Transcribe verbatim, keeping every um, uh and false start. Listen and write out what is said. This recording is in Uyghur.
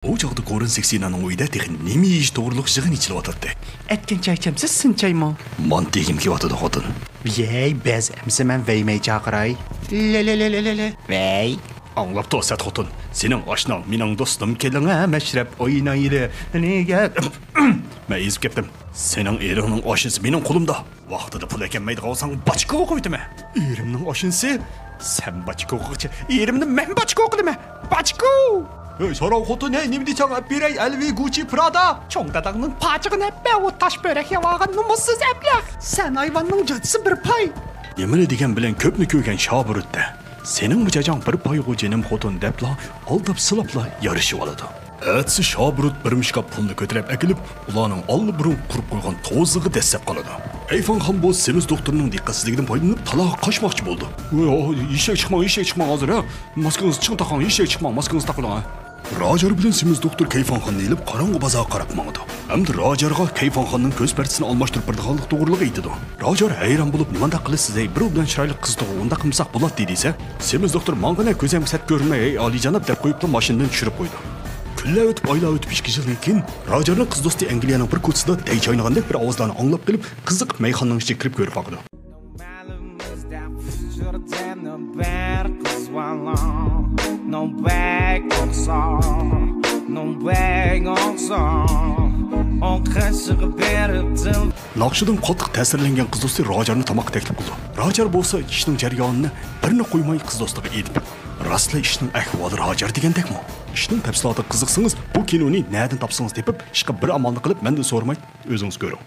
ئۇ چاغدا كورىن سېكسىنانىڭ ئۆيىدە تېخى نېمە يېيىش توغرۇلۇق يىغىن ئېچىلىۋاتاتتى. ئەتكەن چاي ئىچەمسىز، سىن چايمۇ؟ مانتا يېگۈم كېلىۋاتىدۇ، خوتۇن. يەي، بەس، ئەمسە مەن ۋەيمەي چاقىراي. لەلەلەلەلە. ۋەي. ئاڭلاپ تۇرسەت خوتۇن. سېنىڭ ئاشناڭ، مېنىڭ دوستۇم، كېلىڭە مەشرەپ ئوينايلى. نېگە؟ مەن ئېزىپ كەتتىم. سېنىڭ ئېرىڭنىڭ ئاشنىسى مېنىڭ قولۇمدا. ۋاقتىدا پۇل ئەكەلمەيدىغان بولساڭ، باچكا قويۇۋېتىمەن. ئېرىمنىڭ ئاشنىسى؟ سەن باچكا قىلغىچە، ئېرىمنى مەن باچكا قىلىمەن. باچكا! ھەي، ساراڭ خوتۇن، ھەي، نېمە دېسەڭ ئەپ بېرەي، ئەلۋى، گۇچچى، پرادا. چوڭ داداڭنىڭ پاچىقىنى ئەپ بەر، ئۇ تاش بۆرەك يەۋالغان نومۇسسىز ئەبلەخ. سەن ھايۋاننىڭ جاجىسى بىر پاي. نېمىنى دېگەن بىلەن كۆپنى كۆرگەن شابۇرۇت-دە. سېنىڭمۇ جاجاڭ بىر پايغۇ جېنىم خوتۇن دەپلا، ئالداپ سىلاپلا يارىشىۋالىدۇ. ئەتىسى شابۇرۇت بىر مۇشكاپ پۇلنى كۆتۈرۈپ ئەكېلىپ، ئۇلارنىڭ ئاللىبۇرۇن قۇرۇپ قويغان توزىغا دەسسەپ قالىدۇ. كەيفانخان بۇ سېمىز دوختۇرنىڭ دىققەتسىزلىكىدىن پايدىلىنىپ تالاغا قاچماقچى بولىدۇ. ۋاي، ئېشەك چىقماڭ، ئېشەك چىقماڭ ھازىر، ھە؟ ماسكىڭىزنى چىڭ تاقاڭ، ئېشەك چىقماڭ، ماسكىڭىزنى تاقىلىڭ، ھە؟ راجار بىلەن سېمىز دوختۇر كەيفانخاننى ئېلىپ قاراڭغۇ بازارغا قاراپ ماڭىدۇ. ھەمدە راجارغا كەيفانخاننىڭ كۆز پەردىسىنى ئالماشتۇرۇپ بېرىدىغانلىقى توغرىلىق ئېيتىدۇ. راجار ھەيران بولۇپ، نېمانداق قىلىسىز ھەي، بىر ئوبدان چىرايلىق قىز تۇغۇ، ئۇنداق قىلمىساق بولاتتى دېسە، سېمىز دوختۇر ماڭغىنە كۆزەمگە سەت كۆرۈنمەي، ھەي ئالىيجاناب دەپ قويۇپلا ماشىنىدىن چۈشۈرۈپ قويىدۇ. كۈنلەر ئۆتۈپ، ئايلار ئۆتۈپ، ئىككى يىلدىن كېيىن راجارنىڭ قىز دوستى ئەنگلىيەنىڭ بىر كوچىسىدا دەي چاينىغاندەك بىر ئاۋازلارنى ئاڭلاپ قېلىپ، قىزىقىپ مەيخانىنىڭ ئىچىگە كىرىپ كۆرۈپ باقىدۇ. مەلۇم بىزدە ئۇچۇردى بىر قىز بالا، نوبەك ئوخشا، نوبەك ئوخشا، ئوقۇشىغا بېرىپ تىل. ناخشىدىن قاتتىق تەسىرلەنگەن قىز دوستى راجارنى تاماققا تەكلىپ قىلىدۇ. راجار بولسا ئىشنىڭ جەريانىنى بىرنى قويماي قىز دوستىغا ئېيتىپ بېرىدۇ. راستلا ئىشنىڭ ئەھۋالى راجار دېگەندەكمۇ؟ ئىشنىڭ تەپسىلاتىغا قىزىقسىڭىز، بۇ كىنونى نەدىن تاپسىڭىز تېپىپ، ئىشقا بىر ئامالنى قىلىپ، مەندىن سورىماي ئۆزىڭىز كۆرۈڭ.